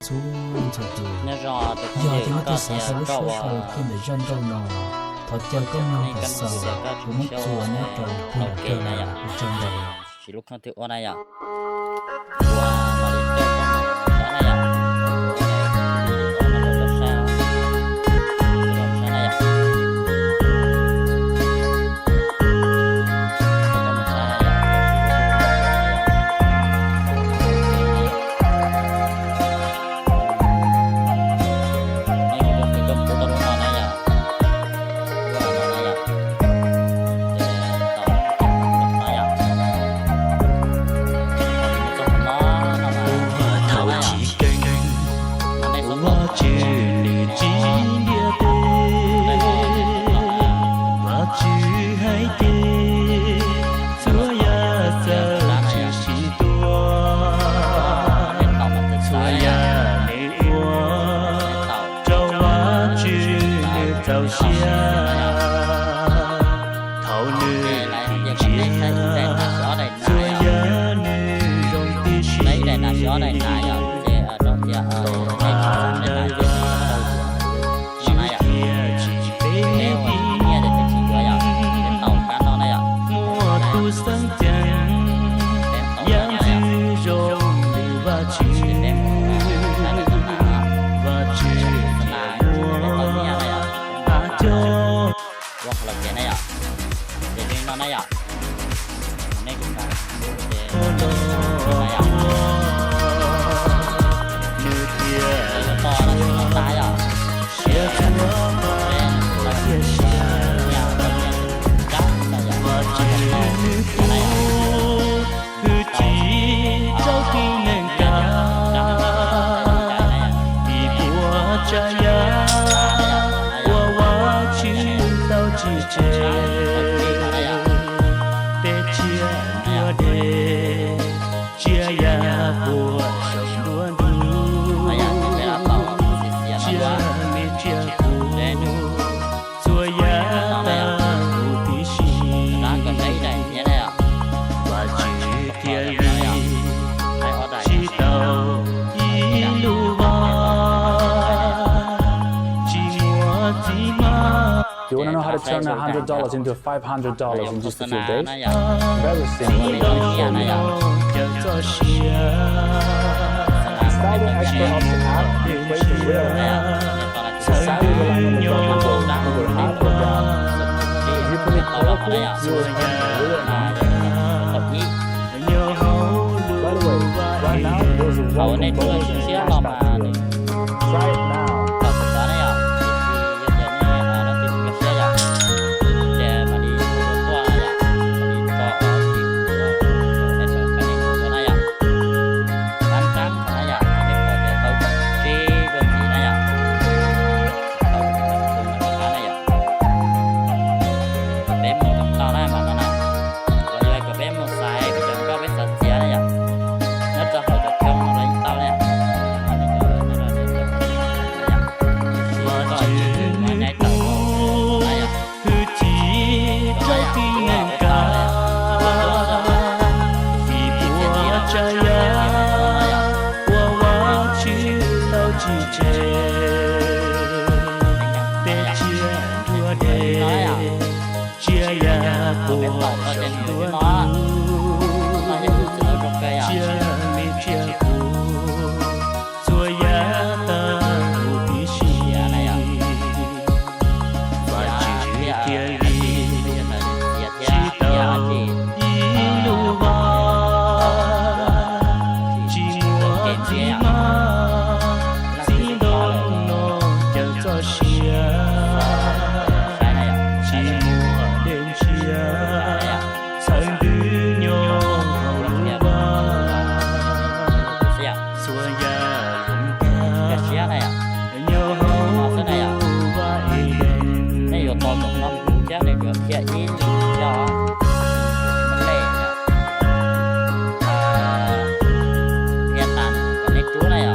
Txhua txhua tus, yog tias leej twg xav tau lub suab tau kiag ntawm zaj nrauj no, thov caw koj mloog kom xaus, kuv muab txuas nyob rau puag nram kawg no, ua tsaug ntau. Thaum chiv keeb, Vajtswv nws tsis ntiab teb, Vajtswv hais tias txhua yam txawm tsis sib tua, txhua yam nws ua rau Vajtswv nws txaus siab. Thaum nws thim nrhiav txhua yam nws zoo tib si, tom qab ntawd Vajtswv thiaj tsim peb ib pliag, muaj tus xeeb ceem yam ntxwv zoo li Vajtswv. Vajtswv thiaj muab av cog nws thiaj siav txhua thiab siav, Vajtswv nws pub hwj chim rau tib neeg kam, vim puas tsav yam uas Vajtswv tau tsim tseg, peb tsiaj nruab dej, tsiaj yam puas saum nruab ntug, tsiaj me tsiaj qus, txhua yam tag huv tib si. Vajtswv thiaj li tsis tau ib lub vag, tsis muaj txiv hmab. You want to know how to turn a hundred dollars into five hundred dollars in just a few days? Very simple. Let me show you. Install the Expert Option app, you create the reel, decide if you like the results you will have or down. If you click correctly, you will earn a real amount. By the way, right now, there's a welcome bonus and cashback deal. Try it now. Peb mus tau na, mas no na, los yog kom peb mus xaiv cov nkauj peb xav txiav na yom, nyob rau hauv cov khoo no los yeej tau na. Vajtswv nws pub hwj chim rau tib neeg kam, vim puas tsav yam uas Vajtswv tau tsim tseg, peb tsiaj nruab dej, tsiaj yam puas saum nruab ntug, tsiaj me tsiaj qus, txhua yam tag huv tib si. Vajtswv thiaj li tsis tau ib lub vag, tsis muaj txiv hmab, txiv ntoo no cawm txoj sia, tsis muaj dej ntshiab txhawv ntws nyob hauv lub vag, txhua yam zoo tag nyob hauv lub vaj Edees. Nej yuav tau tus no thiab nws yuav qhia ib lwm yog lej, qhia tas kom nej rub na yom.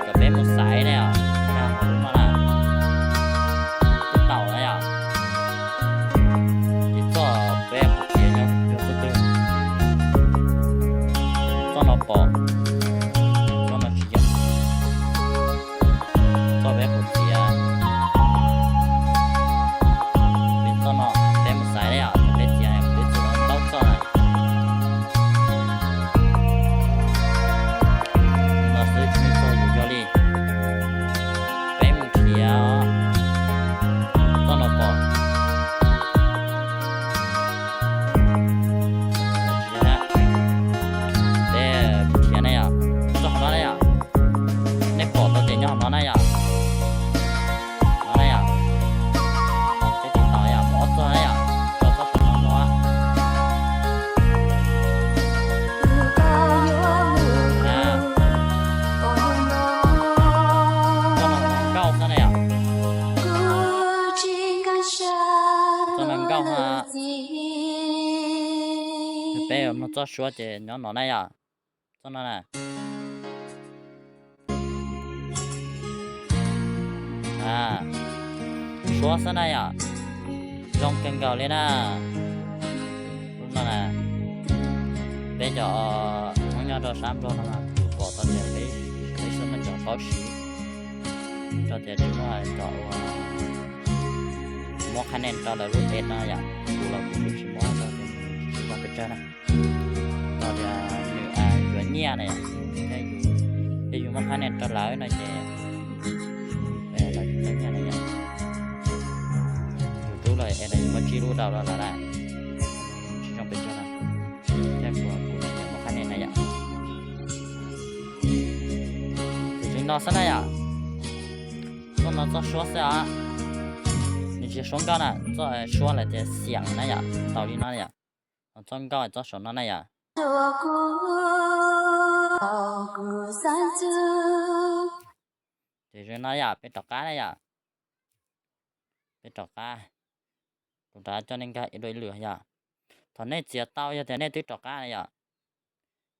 kom peb mus xaiv na yom, nkag hauv lub no na, tau na yom. Ces txoj peb mus txiav nyob yog txoj twg? Txoj no pom, txoj no tsis yog. Txoj peb mus txiav, txoj no peb mus xaiv na yom, peb txiav, peb txiav ntau txoj na. No xwb tsis muaj txoj yus yog li. Peb mus nrhiav txoj no pom. Peb nrhiav na yom, txoj hauv no na yom. Nej pom tau tias nyob hauv no na yom. No na yom. Peb tiv tau yom, muaj ob txoj na yom. Tso txoj saum no no. Txoj no nkauj xwb na yom. Txoj no nkauj ha. Peb mloog txoj suab ces nyob no na yom. Txoj no na. Suab xwb na yom. Zoo kawg nkaus li na. Lub no na, peb cov Hmoob nyob rau sab Nplog no mas kuv pom tau tias peb, peb xub me ntsis paub siv, rau tias tsis muaj cov uas muab qhab nej rau lawv lub tes no yom. Kuv los kuv tsis muab rau, tsis muab pes tsawg na. Rau tias nws yuav nyiaj na yom. Thiab yus muab qhab nej rau lawv no ces lawv tsis tau nyiaj na yom. Yus rub los es lawv yuav muab tsib lub rau lawv na. Tsis zoo pes tsawg na. Thiab kuv, kuv tsis muab qhab nej na yom. Ces zoo no xwb na yom. Txoj no txoj suab xwb os. Nws tsis yog suab nkauj na, txoj suab lawv tias xiam na yom, ntaus li no na yom. Ho txoj nkauj txoj saum no na yom. Ces zoo no yom, peb rov qab na yom. Peb rov qab. Kuv rov coj nej nkag ib dua ib lwm yom. Thaum nej txiav tau yog tias nej twb rov qab na yom,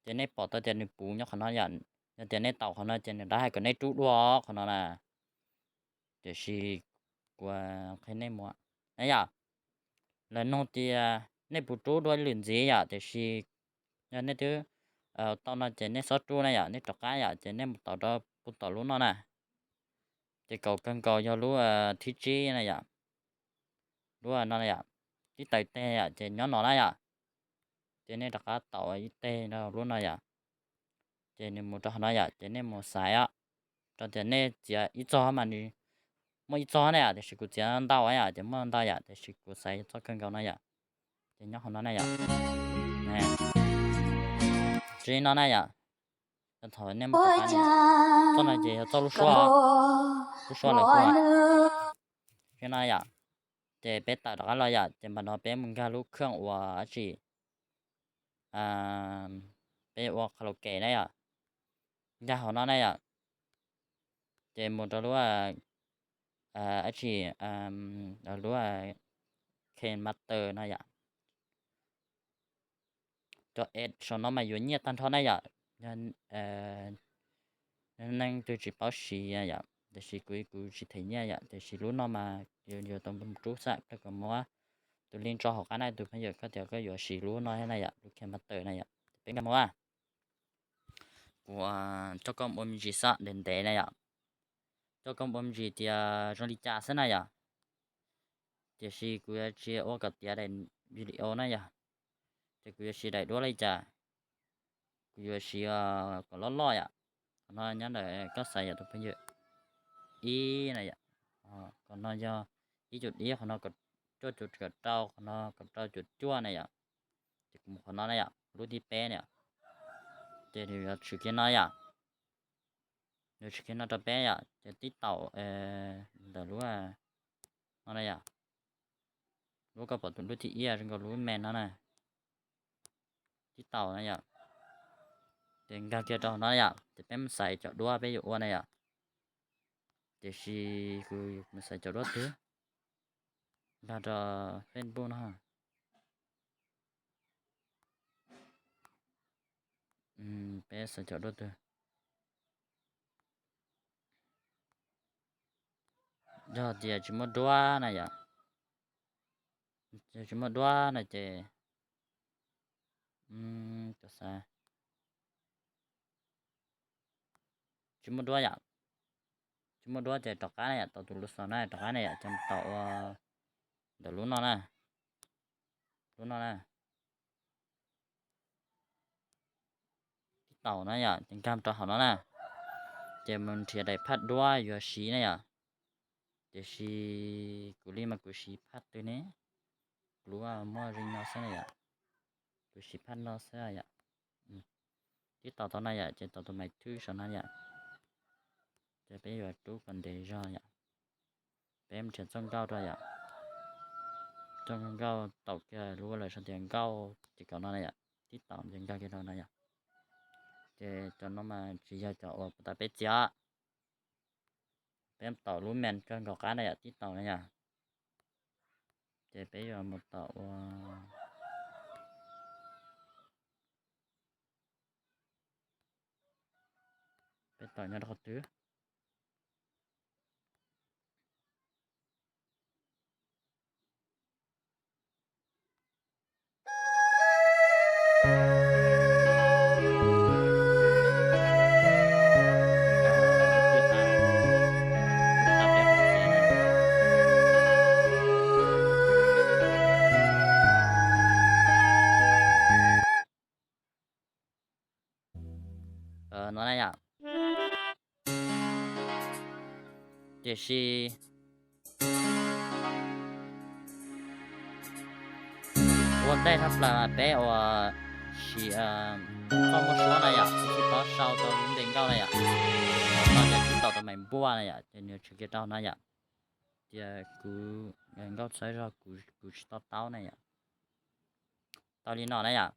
ces nej pom tau tias nws puv nyob qhov no yom. Yog tias nej taus qhov no ces nws rov hais kom nej rub dua qhov no na. Tiam sis kuv qhia nej mus na yom. Lawv nug tias nej puas rub dua ib lwm ntxiv yom, tiam sis yog nej twb tau no ces nej txhob rub na yom, nej rov qab yom, ces nej mus taus rau puag tom lub no na. Ces kaum kawg nkaus yog lub thib tsib na yom. Lub no na yom, tib taws teg yom, ces nyob no na yom. Ces nej rov qab taus ib teg rau lub no yom. Ces nws mus rau hauv no yom, ces nej mus xaiv os. Rau tias nej txiav ib txoj mas nws muaj ib txoj na yom, tiam sis kuv txiav ntau yom, ces muaj ntau yom, tiam sis kuv xaiv txoj kawg nkaus no yom. Ces nyob hauv no na yom. Tsis li no na yom. Thaum nej mus rov qab, txoj no ces yog txoj lub suab, lub suab lawv kuj no yom. Ces peb tawm rov qab los yom, ces npam no peb mus nkag lub kheej uas dab tsi, peb ua karaoke na yom. Nkag hauv no na yom. Ces mus rau lub dab tsi, lub KineMaster no yom. Cov app saum no mas yuav nyiaj tag nrho na yom. Yog neeg twg tsis paub siv yom, tiam sis kuv, kuv tsis them nyiaj yom, tiam sis lub no mas yuav tau rub xwb, rau kom muab tus link tso hauv qab na, tus phooj ywg koj tias koj yuav siv lub no na yom, lub KineMaster na yom. Peb nkag mus. Kuv coj koj ua me ntsis xwb, ntev ntev na yom. Coj koj ua me ntsis tias zoo li cas xwb na yom. Tiam sis kuv yuav tsis ua kom tiav daim video na yom. Ces kuv yuav siv daim duab li cas? Kuv yuav siv kom loj loj yom. Qhov no nyob ntawm koj xaiv yom tus phooj ywg. Ib na yom, qhov no yog ib cum ib, qhov no cuaj cum rau, qhov no kaum rau cum cuaj na yom. Ces kuv mus qhov no na yom, lub thib peb na yom. Ces nws yuav tshwm kiag no yom. Nws tshwm kiag no rau peb yom, ces tib taum ntawm lub no na yom. Lub koj pom tus lub thib ib zoo nkaus lub me no na. Tib taum na yom. Ces nkag kiag rau no na yom, ces peb mus xaiv cov duab peb yuav ua na yom. Tiam sis kuv mus xaiv cov duab twg? Nkag rau Facebook no. Peb xaiv cov duab twg? Yog tias tsis muaj duab na yom, tsis muaj duab no ces, tsis muaj duab yom, tsis muaj duab ces rov qab na yom, tau tus lub xov na rov qab na yom, ces tau ua ntawm lub no na, lub no na. Tib taum na yom, ces nkag rau hauv no na, ces mus nrhiav daim phaj duab yuav siv na yom. Tiam sis kuv li mas kuv siv phaj twg ne? Kuv lub muaj zeeg no xwb na yom, kuv siv phaj no xwb yom. Tib taum tau na yom, ces tau tus mais thwb saum no yom. Ces peb yuav rub kom ntev zog yom. Peb mus nrhiav txoj nkauj rau yom. Txoj nkauj taum kiag lub lawm sau tias nkauj ces kaum no na yom, tib taum ces nkag kiag rau no yom. Ces cov no mas tsis yog cov uas puag ta peb txiav. Peb taum lub me kawg nkaus qab na yom, tib taum na yom. Ces peb yuav mus taum ua, peb taum nyob rau qhov twg? No na yom. Tiam sis ua ntej thaj plaws mas peb ua siv txoj muaj suab na yom, peb tsis txhob sau tau lub npe nkauj na yom. Tau ces tib taum tau mais npuaj na yom, ces nws tshwm kiag rau no yom. Tias kuv nkauj txhawb zog kuv tsis to taub na yom. Tau li no na yom.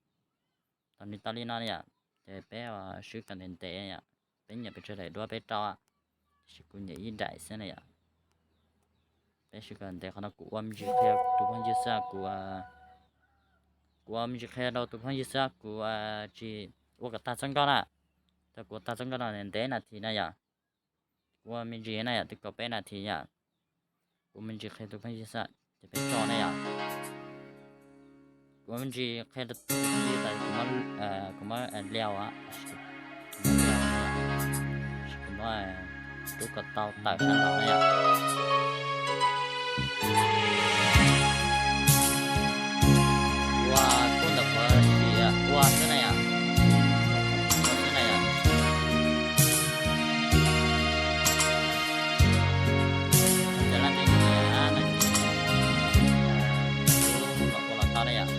Tau li, tau li no na yom. Ces peb swb kom ntev ntev yom. Peb nyiam pes tsawg daim duab peb rau, tiam sis kuv nyiam ib daim xwb na yom. Peb swb kom ntev, qhov no kuv ua me ntsis qhia tus phooj ywg xwb, kuv, kuv ua me ntsis qhia rau tus phooj ywg xwb, kuv tsis ua kom tag txoj nkauj na. Thaum kuv ua tag txoj nkauj no ntev nas this na yom. Kuv ua me ntsis na yom, twb kaum peb nas this yom. Kuv ua me ntsis qhia tus phooj ywg xwb, ces peb tso na yom. Kuv ua me ntsis qhia rau tus phooj ywg tas kuv muab liau, kuv muab rub kom tau tawm sab nraud na yom. Ua kub ntawm qhuav sim ua xwb na yom. Ua xwb na yom. Cov leej twg nyiam na, ua los tau na yom.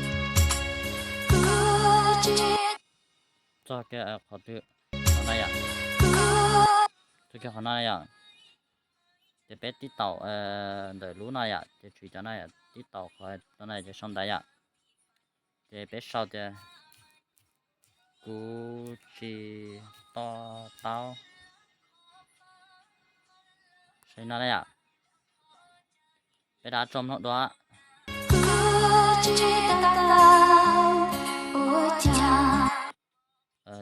Txog kiag qhov twg, qhov no yom. Txog kiag qhov no yom. Ces peb tib taum ntawm lub no yom, ces tswv cov no yom, tib taum qhov no ces sau ntawv yom. Ces peb sau tias kuv tsis to taub. Sau li no na yom. Peb rov tso mloog dua.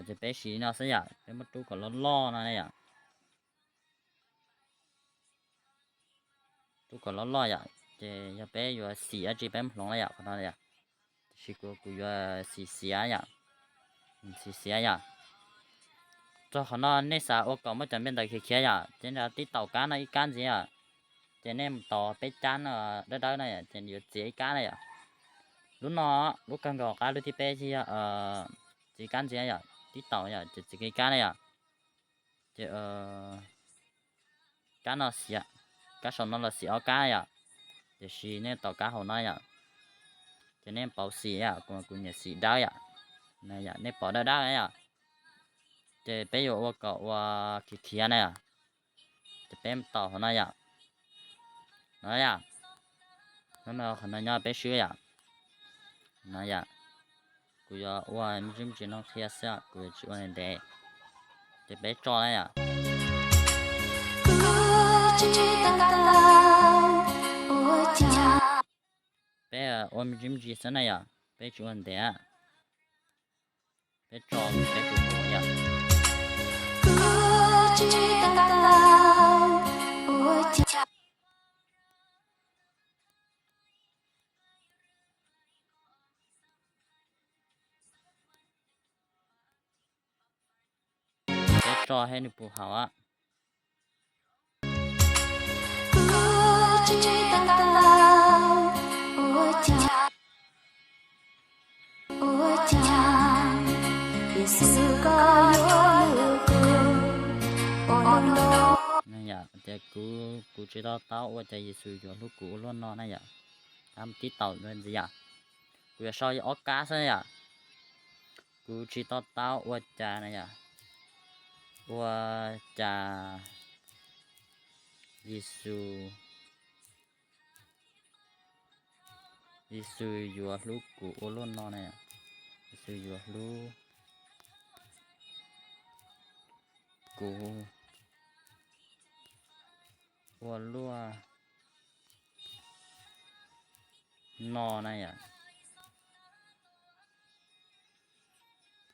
Ces peb siv no xwb yom, peb muab rub kom loj loj no na yom. Rub kom loj loj yom, ces yog peb yuav xim dab tsi peb hloov na yom, qhov no yom. Tiam sis kuv, kuv yuav xim xiav yom. Xim xiav yom. Txog qhov no nej xav ua kom muaj cov npe ntawd khiav khiav yom, ces nrad tib taum kab no ib kab ntxiv yom. Ces nej mus tos peb kab no dawb dawb na yom, ces yuav txiav ib kab na yom. Lub no, lub kawg nkaus qab lub thib peb thiab yog txiv kab ntxiv yom, tib taum yom, ces txiv kab na yom. Ces kab no xim, kab saum no los xim ob kab yom. Tiam sis nej taum kab hauv no yom, ces nej pauv xim yom, kuv nyiam xim dawb yom. Nej pauv dawb dawb yom, ces peb yuav ua kom ua khiav khiav na yom. Ces peb taum hauv no yom. No yom, no qhov no nyob peb swb yom. No yom, kuv yuav ua me ntsis me ntsis no qhia xwb, kuv yuav tsis ua ntev ntev. Ces peb tso na yom. Peb ua me ntsis me ntsis xwb na yom, peb tsis ua ntev. Peb tso peb tus hu yom. Peb tso thiab nws puv haum. Tias kuv, kuv tsis to taub ua cas Yexus yuav hlub kuv ua luaj no na yom. Tab tib taum ntxiv yom. Kuv yuav sau ob kab xwb yom. Kuv tsis to taub ua cas na yom. Ua cas Yexus, Yexus yuav hlub kuv ua luaj no na. Yexus yuav hlub kuv ua luaj no na yom.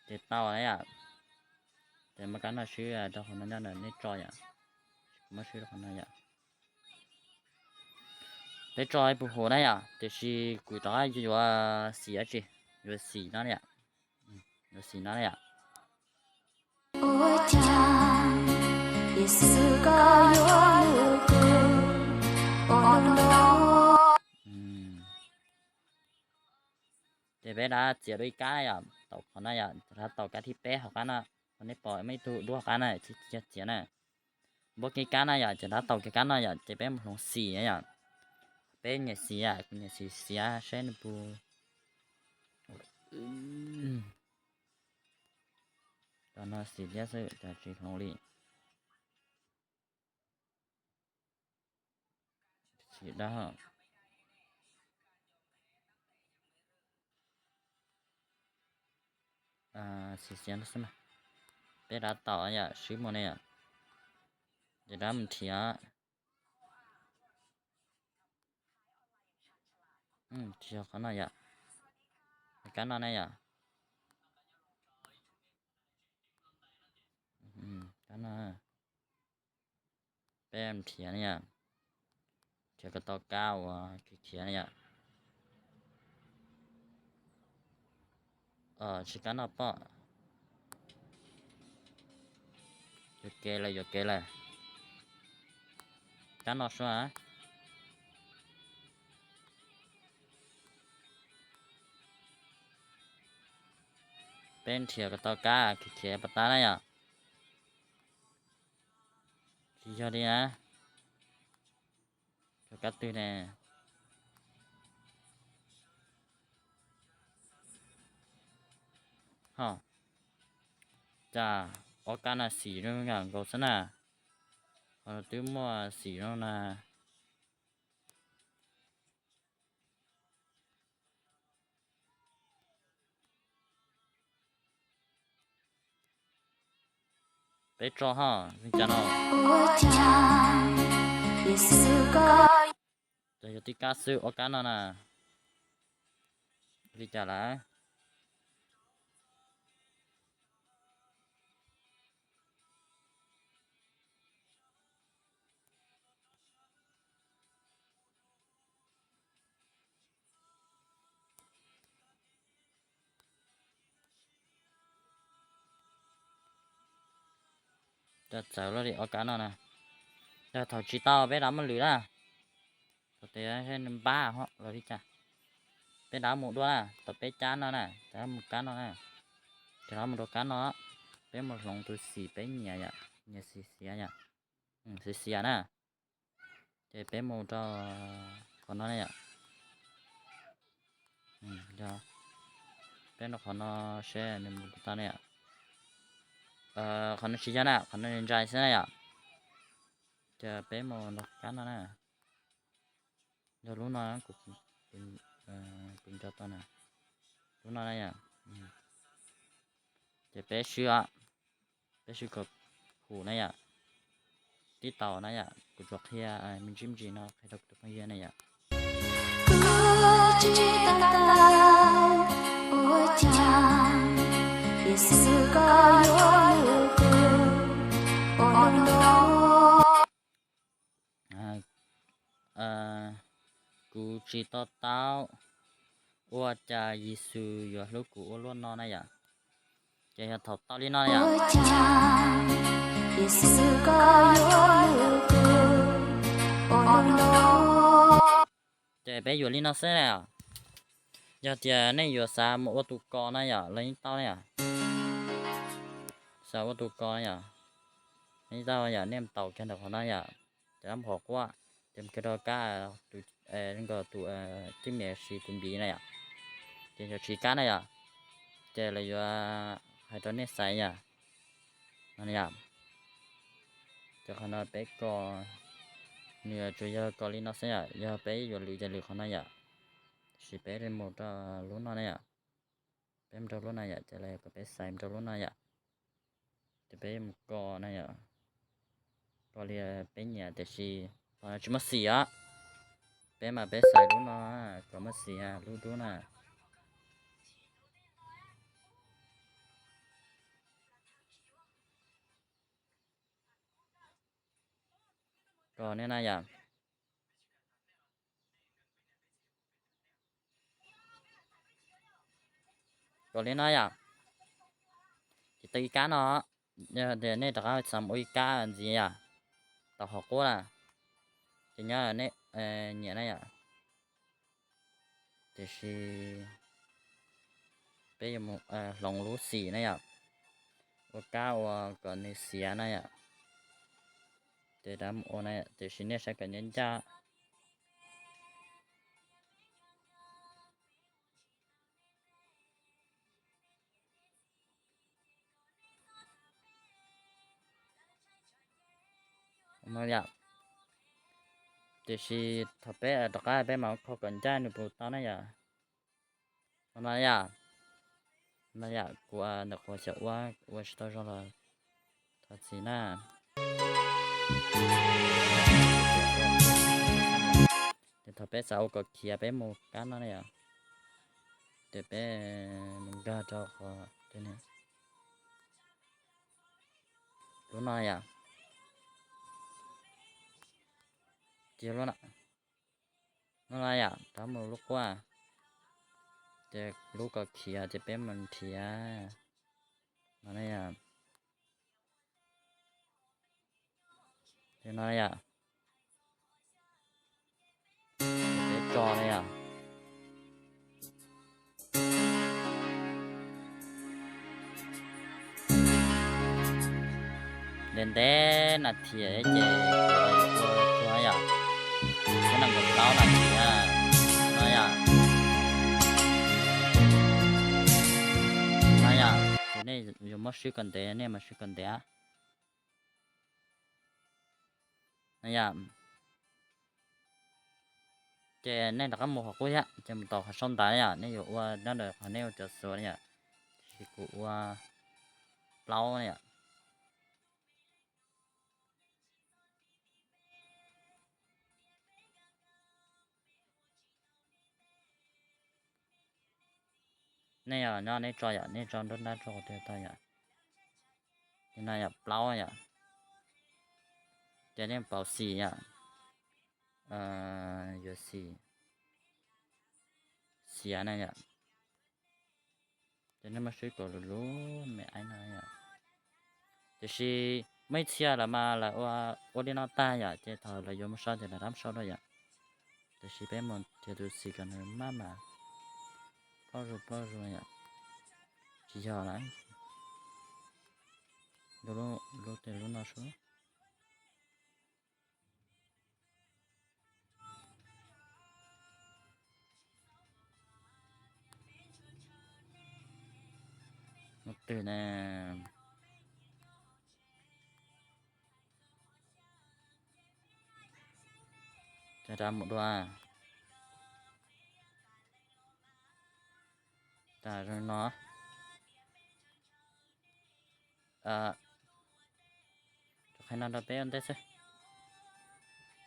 Ces tau na yom. Ces muab kab no swb rau qhov no nyob ntawm nej tso yom. Muab swb rau qhov no yom. Peb tso ib puas huv na yom, tiam sis kuv rov qab yuav xim dab tsi, yuav xim no yom. Yuav xim no yom. Ces peb rov txiav dua ib kab na yom, taum qhov no yom, rov taum kab thib peb hauv qab no. Qhov nej pom muaj ib tug duab hauv qab na, txiav na. Npuab kiag kab no yom, ces rov taum kiag kab no yom, ces peb mus hloov xim yom. Peb nyiam xim, kuv nyiam xim xiav saib nws puas. Cov no xim liab xwb, cov tsis hloov li. Xim dawb. Xim xiav no xwb mas. Peb rov taum yom, swb mus ne yom. Ces rov mus nrhiav. Tsis yog qhov no yom. Kab no ne yom. Kab no. Peb nrhiav ne yom. Nrhiav kom tau kab uas khiav khiav ne yom. Tsis kab no pom. Yuam kev lawm, yuam kev lawm. Kab no sua. Peb nrhiav kom tau kab khiav khiav pas tab na yom. Tsis yog li na. Cov kab twg ne? Ho, cas ob kab no xim zoo yam nkaus xwb na. Ho twb muaj xim zoo na. Peb tso ho, li cas no. Ces yog tib kab xwb, ob kab no na. Li cas lawm? Cov txawv luaj li ob kab no na. Yog thaum tsis tau peb rov muab lwm na. Thaum tes npab ho los li cas. Peb rov mus dua na, thaum peb cab no na, rov mus kab no na, ces rov mus rau kab no, peb mus hloov tus xim peb nyiam yom, nyiam xim xiav yom, xiav xiav na, ces peb mus rau qhov no na yom. Peb rau qhov no seb nws mus tau ne yom. Qhov no tsis yog na, qhov no ntshai xwb na yom. Ces peb mus rau kab no na. Yog lub no, kuv nco tau na, lub no na yom. Ces peb swb, peb swb kom khum na yom, tib tau na yom, kuv tsuas qhia me ntsis me ntsis no qhia rau kuv tus phooj ywg na yom. Kuv tsis to taub ua cas Yexus yuav hlub kuv ua luaj no na yom. Ces yog thaum tau li no yom. Ces peb yuav li no xwb na yom. Yog tias nej yuav xav mus ua tus kos na yom, los yeej tau na yom. Xav ua tus kos na yom, los yeej tau yom, nej mus taus kiag ntawm qhov no yom, ces mus qhov quaj, ces mus kiag rau kab, tus, tus cwj mias siv tus npiv na yom, ces yuav siv kab na yom, ces lawv yuav hais rau nej xaiv yom. No yom, ces qhov no peb kos, nws tsuas yog kos li no xwb yom, yog peb yuav lwm ces lwm qhov no yom, tiam sis peb mus rau lub no na yom. Peb mus rau lub no yom, ces lawv kom peb xaiv mus rau lub no yom. Ces peb mus kos na yom, kos li peb nyiam tiam sis qhov no tsis muaj xim os. Peb mas peb xaiv lub no kom muaj xim, lub dub na. Kos nej na yom. Kos li no yom. Ces tau ib kab no, yog tias nej rov qab xav mus ua ib kab ntxiv yom, tau qhov quaj na, ces nyob nej nyiam na yom. Tiam sis peb yuav mus hloov lub xim na yom, ua kab ua kom nws xiav na yom. Ces rov mus ua na, tiam sis nej saib kom ncaj ncaj. Tiam sis thaum peb rov qab peb mam kho kom ncaj nws puas tau na yom. No yom, no yom, kuv ntawm qhuav xyaum ua, ua tsis tau zoo los thov txim na. Ces thaum peb xav ua kom khiav peb mus kab no na yom, ces peb mus nkag rau qhov lub no yom. Ces lub no, no yom, rov mus lub quaj, ces lub kom khiav ces peb mus nrhiav no na yom. Ces no yom, peb tso na yom. Ntev ntev nas this ces ua tsuag yom, thiab nees nkaum plaub nas this no yom. No yom, ces nej yuav muab swb kom ntev nej mam swb kom ntev. No yom, ces nej rov qab mus qhov qub thiab ces mus tom qhov saum ntawd yom, nej yuav ua nyob ntawm qhov nej ua cov xuav yom, tiam sis kuv ua plaub yom. Nej yom, nyob nej tso yom, nej tso nruab nrab rau qhov twg tau yom. Ces no yom, plaub yom, ces nej pauv xim yom, yuav xim xiav na yom. Ces nej muab swb kom lus lub me aib no yom. Tiam sis muaj ib txhia lawv mas lawv ua, ua li no tag yom, ces thaum lawv yuav mus sau ces lawv rov mus sau rau yom. Tiam sis peb mus nrhiav tus xim kom nws maj mam Ploj zuj ploj zus yom. Tsis yog lawm. Lub, lub tej lub no sub. Mus twg ne? Cov rov mus dua. Tas no. Qhia no rau peb ua ntej xwb.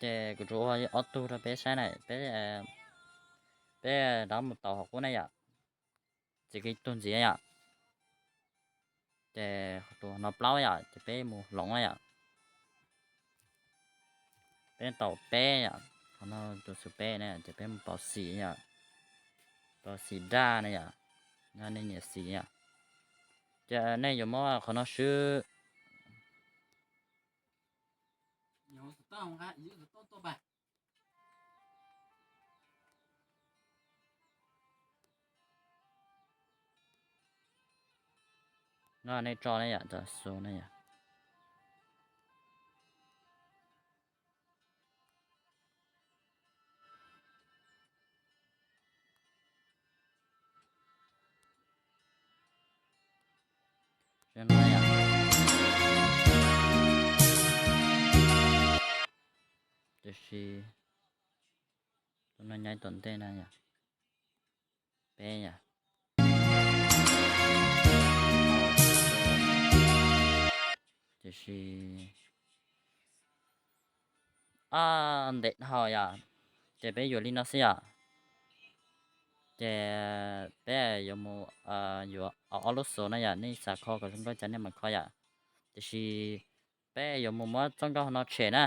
Ces kuv tsuas ua ob tug rau peb saib na, peb, peb rov mus tau hauv qub na yom. Txiav kiag tug ntxiv yom. Ces tus no plaub yom, ces peb mus hloov na yom. Peb tau peb yom, qhov no tus xus peb na, ces peb mus tau xim yom. Tau xim daj na yom, no nej nyiam xim yom. Ces nej yuav muab qhov no swb. No nej tso ne yom, tso xus ne yom. Tiam sis tus no nyob tom ntej na yom. Peb yom. Tiam sis, a, ntev dhau yom. Ces peb yuav li no xwb yom. Ces peb yuav mus, yuav ob lub xus na yom, nej xav kho kom zoo nkauj cas nej mam kho yom. Tiam sis peb yuav mus muab txoj nkauj no tshem na.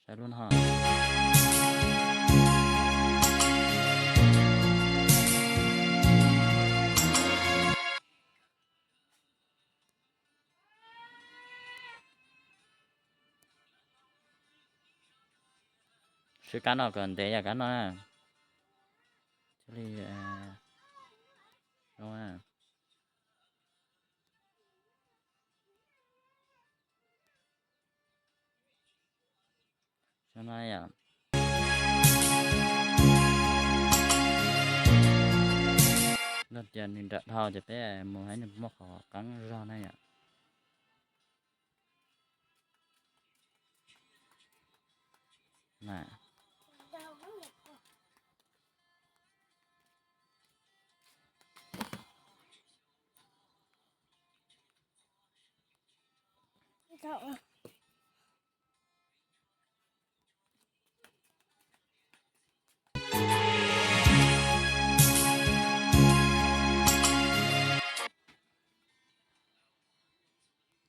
Saib lub no. Swb kab no kom ntev yom, kab no na. Thiaj li zoo na. Luag tias nws nram dhau ces peb mus hais nws muaj qhov qeeb zog na yom.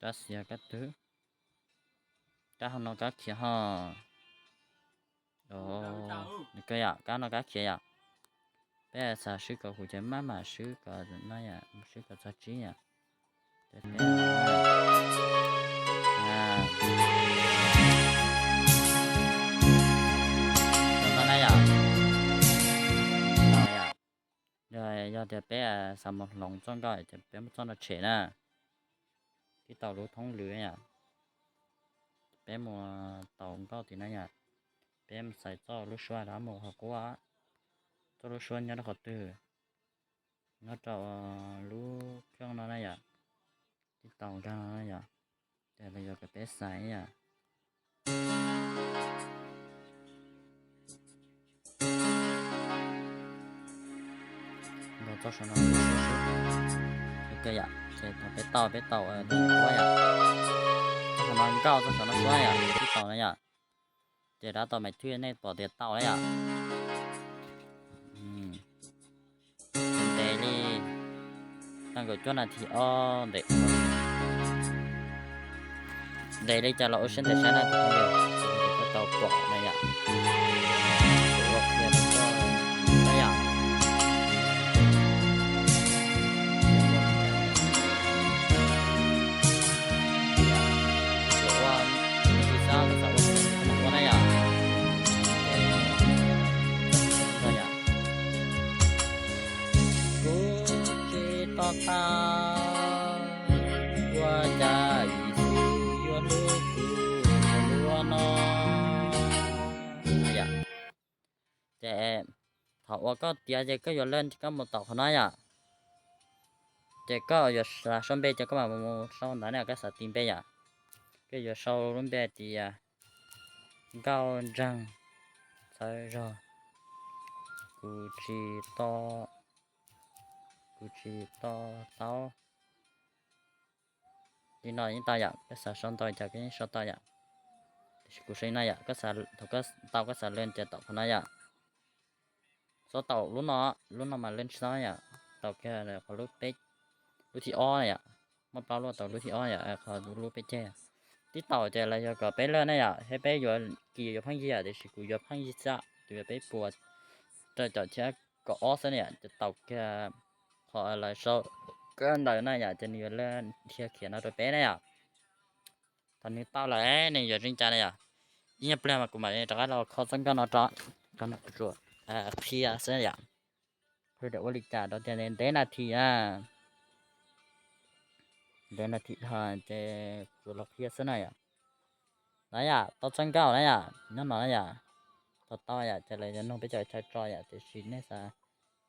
Kab xiav kab twg? Kab hauv no kab khiav ho. Nws kawg yom, kab no kab khiav yom. Peb xav swb kom huv ces maj mam swb kom no yom, swb kom txog tsib yom. Yog, yog tias peb xav mus hloov txoj nkauj ces peb muab txoj no tshem na. Tib tau lub thoob lwm yom. Peb mus tau nkauj tim no yom. Peb mus xaiv txoj lub suab rov mus qhov qub. Txoj lub suab nyob rau qhov twg? Nyob rau lub khoom no na yom. Tib tau nkag no na yom. Ces los yog kom peb xaiv yom. Nkaus txoj saum no, ok yom, ces thaum peb tau, peb tau, yom, txoj saum no nkaus txoj saum no suab yom, tib tau na yom. Ces rov tau maiv thwj nej pom tias tau na yom. Ntev li, tau nkaum cuaj nas this os ntev. Ntev li cas los ua siab ntev saib na tus phooj ywg, tau pom na yom. Kuv ua qhia rau koj saib yom. Kuv ua, kuv tsis xav, kuv xav ua, kuv ua na yom. Ces thaum uas koj tiav ces koj yuav lawv koj mus tom qhov no yom. Ces koj yuav xav sau npe ces koj mam mus sau ntawd na, koj xav tis npe yom. Koj yuav sau lub npe tias Nkauj Ntseeg Txhawv Zog. Kuv tsis to, kuv tsis to taub. Li no yeej tau yom, koj xav sau ntau cas koj yeej sau tau yom. Tiam sis kuv sau li no yom, koj xav, thaum koj tau koj xav lawv ces tom qhov no yom. Xav tau lub no, lub no mas lawv tsis tau yom, tau kiag qhov lub peb, lub thib ob na yom. Muaj plaub lub, tau lub thib ob yom, qhov lub peb ceg. Tib tau ces lawv yog kom peb lawv na yom, thiab peb yuav kis yuav pheej yig yom, tiam sis kuv yuav pheej yig xwb, kuv yuav peb puas rau caum thiab kaum ob xwb na yom, ces tau kiag qhov lawv sau kawm ntawv na yom, ces nws yuav lawv dhia khiav no rau peb na yom. Thaum nws tau lawm nws yuav zoo cas na yom. Ib nyuag pliag mas kuv mam rov qab los kho txoj nkauj no rau, rau no kuv tsuas qhia xwb yom. Ua li cas rau tias ntev nas this na, ntev nas this dhau ces kuv los qhia xwb na yom. Na yom, tau txoj nkauj na yom, nyob no na yom. Tau tau yom, ces lawv yuav nug peb cov chaw tso yom, tiam sis nej xav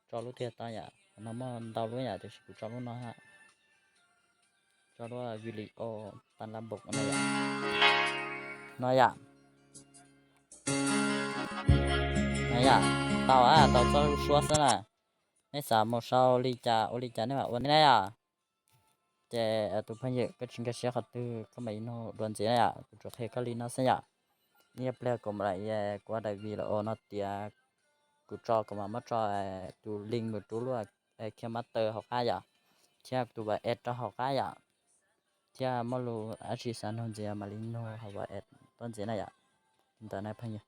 tso lub twg tau yom. Qhov no muaj ntau lub yom, tiam sis kuv tso lub no, tso lub video ta la npum no yom. No yom, no yom, tau, tau txoj lub suab xwb na. Nej xav mus sau li cas ua li cas nej mam ua na yom. Ces tus phooj ywg koj tsis nkag siab qhov twg koj mam li nug dua ntxiv na yom, kuv tsuas qhia koj li no xwb yom. Ib pliag kuv mam li, kuv ua daim video no tiav, kuv tso kuv mam muab tso tus link mus rau lub KineMaster hauv qab yom, thiab tus WhatsApp rau hauv qab yom, thiab muaj lus dab tsi xav nug ntxiv mam li nug hauv WhatsApp tuaj ntxiv na yom. Li ntawd na phooj ywg.